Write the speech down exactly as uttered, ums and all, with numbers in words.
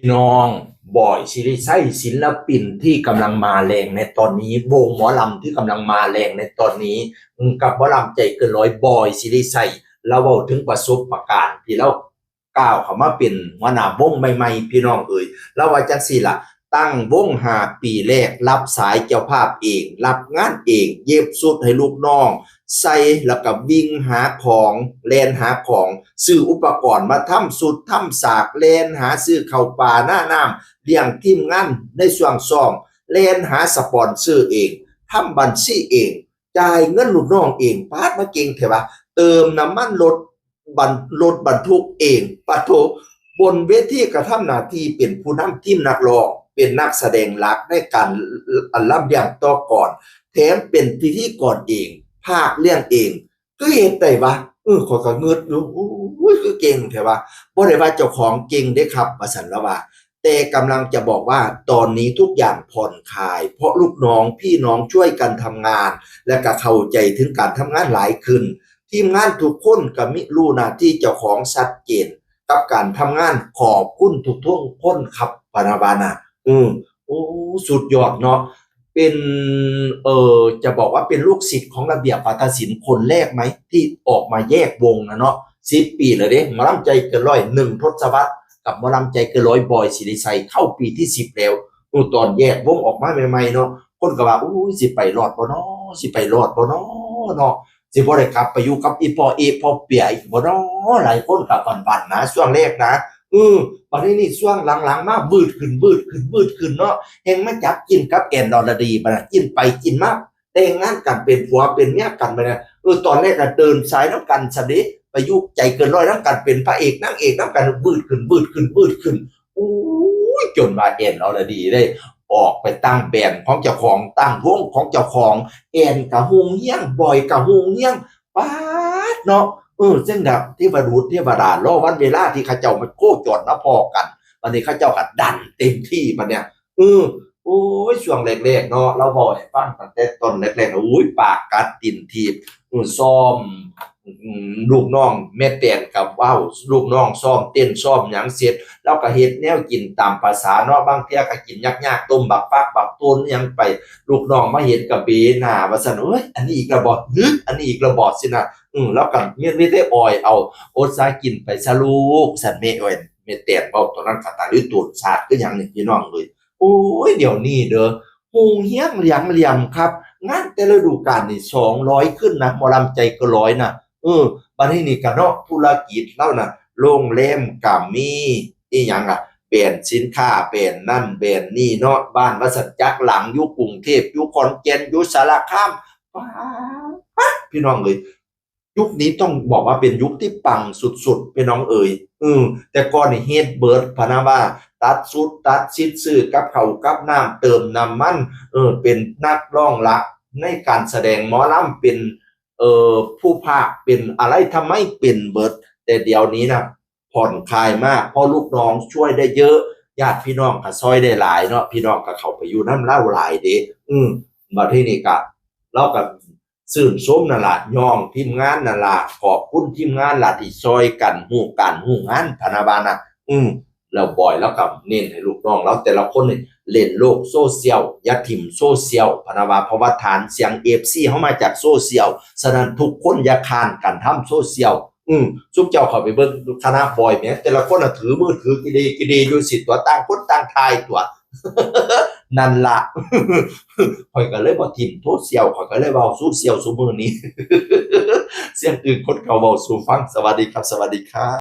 พี่น้อง บอย ศิริชัย ศิลปินที่กำลังมาแรงในตอนนี้ วงหมอลำที่กำลังมาแรงในตอนนี้ อืม กับหมอลำใจเกินร้อย บอย ศิริชัย ลาวเว้าถึงประสบการณ์ที่ลาวก้าวเข้ามาเป็นหัวหน้าวงใหม่ๆ พี่น้องเอ๋ย ลาวว่าจั่งซี้ล่ะ ตั้งวงห้าปีแรก รับสายเจ้าภาพเอง รับงานเอง เย็บชุดให้ลูกน้อง ใส่แล้วก็วิ่งหาของ แล่นหาของ ซื้ออุปกรณ์มาทำชุดทำฉาก แล่นหาซื้อข้าวปลาหน้าน้ำ เลี้ยงทีมงานในช่วงซ้อม แล่นหาสปอนเซอร์เอง ทำบัญชีเอง จ่ายเงินลูกน้องเอง ปาดมาเก่งแท้วะ เติมน้ำมันรถ บัน- รถบรรทุกเอง ปะโถ บนเวทีกระทำหน้าที่เป็นผู้นำทีมนักร้อง เป็นนักแสดงหลักในการลำเลียงต่อกลอน แถมเป็นพิธีกรเอง พากย์เรื่องเอง คือเฮ็ดได้วะ เออ ข้อยก็งึดอยู่ โอ้ย คือเก่งแท้วะ บ่ได้ว่าเจ้าของเก่งเด้ครับ ว่าซั่นละว่า แต่กำลังจะบอกว่าตอนนี้ทุกอย่างผ่อนคลาย เพราะลูกน้องพี่น้องช่วยกันทำงาน และก็เข้าใจถึงการทำงานหลายขึ้น ทีมงานทุกคนก็มีรู้หน้าที่เจ้าของชัดเจน กับการทำงาน ขอบคุณทุกๆคนครับ พะนะว่านะ อืม โอ้ สุดยอดเนาะ เป็น เอ่อ จะบอกว่าเป็นลูกศิษย์ของระเบียบวาทศิลป์คนแรกไหม ที่ออกมาแยกวงนะเนาะ สิบปีแล้วเด้ หมอลำใจเกินร้อย หนึ่งทศวรรษ กับหมอลำใจเกินร้อย บอย ศิริชัย เข้าปีที่สิบแล้ว โอ้ ตอนแยกวงออกมาใหม่ๆเนาะ คนก็ว่า อุ้ย สิไปรอดบ่น้อ สิไปรอดบ่น้อเนาะ สิบ่ได้กลับไปอยู่กับอีพ่อเอะพ่อเปียอีกบ่น้อ หลายคนก็หวั่นๆนะ ช่วงแรกนะ เออ บัดนี้นี่ช่วงหลังๆมา วืดขึ้น วืดขึ้น วืดขึ้นเนาะ แฮ่งมาจับจิ้นกับแอนอรดี บัดน่ะ จิ้นไปจิ้นมา แต่งงานกันเป็นผัวเป็นเมียกันบัดน่ะ เออ ตอนแรกก็เดินสายนำกันซะเด้ ไปอยู่ใจเกินร้อยนำกัน เป็นพระเอกนางเอกนำกัน วืดขึ้น วืดขึ้น วืดขึ้น โอ้ย จนว่าแอนอรดีได้ออกไปตั้งแบรนด์ของเจ้าของ ตั้งวงของเจ้าของ แอนก็ฮุ่งเฮี้ยง บอยก็ฮุ่งเฮี้ยง ป๊าดเนาะ เออ จั่งใด๋ เทวดา เทวดารอวันเวลาที่เขาเจ้ามาโคจรมาพ้อกัน บัดนี้เขาเจ้าก็ดันเต็มที่บัดเนี่ย เออ โอ้ย ช่วงแรกๆเนาะ ลาวเว้าให้ฟังตั้งแต่ต้นแรกๆ โอ้ย ปากกัดตีนถีบ เออ ซ้อม อืม ลูกน้องแม่แตนก็เว้า ลูกน้องซ้อมเต้นซ้อมหยังเสร็จ ลาวก็เฮ็ดแนวกินตามประสาเนาะ บางเทื่อก็กินยากๆ ต้มบักฟักบักตูนหยังไป ลูกน้องมาเห็นก็เบหน้าว่าซั่น เอ้ย อันนี้อีกแล้วบ่ หึ อันนี้อีกแล้วบ่ ซี้นะ อืม ลาวก็มี มีแต่อ้อยเอา อดสากินไปซะลูก ซั่นแม่อ้อย แม่แตนเว้าตอนนั้นก็ตาลือโตนสาดคือหยังนี่พี่น้องเอ้ย โอ้ย เดี๋ยวนี้เด้อ ฮุ่งเฮี้ยงเหลียงเหลี่ยมครับ งานแต่ละฤดูกาลนี่ สองร้อยขึ้นนะ หมอลำใจเกินร้อยนะ เออ บัดนี้นี่ก็เนาะ ธุรกิจลาวนะ โรงแรมก็มี อีหยังล่ะ แบรนด์สินค้า แบรนด์นั่นแบรนด์นี่เนาะ บ้านว่าซั่น จักหลัง อยู่กรุงเทพฯ อยู่ขอนแก่น อยู่สารคาม ป๊าด พี่น้องเอ้ย ยุคนี้ต้องบอกว่าเป็นยุคที่ปังสุดๆ พี่น้องเอ๋ย อืม แต่ก่อนนี่เฮ็ดเบิด พะนะว่า ตัดชุด ตัดสิทธิ์ ซื้อกับข้าวกับน้ำ เติมน้ำมัน เออ เป็นนักร้องหลักในการแสดงหมอลำ เป็น เอ่อ ผู้พากย์ เป็นอะไรทำไมเป็นเบิด แต่เดี๋ยวนี้นะ ผ่อนคลายมาก เพราะลูกน้องช่วยได้เยอะ ญาติพี่น้องก็ซอยได้หลายเนาะ พี่น้องก็เข้าไปอยู่นำลาวหลายเด้ อืม บัดทีนี้ก็ ลาวก็ชื่นชมนั่นล่ะ ย้องทีมงานนั่นล่ะ ขอบคุณทีมงานล่ะที่ซอยกัน ฮู้การฮู้งาน พะนะว่านะ อืม แล้วบอยลาวก็เน้นให้ลูกน้องลาวแต่ละคนนี่เล่นโลกโซเชียล อย่าถิ่มโซเชียล พะนะว่า เพราะว่าฐานเสียง เอฟซี เฮามาจากโซเชียล ฉะนั้นทุกคนอย่าค้านการทำโซเชียล อืม ซุมเจ้าเข้าไปเบิ่งคณะบอยแหม แต่ละคนน่ะถือมือถือกิเดกิเดอยู่สิตัว ต่างคนต่างถ่ายตัว นั่นล่ะ ข้อยก็เลยบ่ถิ่มโซเชียล ข้อยก็เลยเว้าโซเชียลซุมื้อนี้ เสียงอื่นคนเขาเว้าสู่ฟัง สวัสดีครับ สวัสดีครับ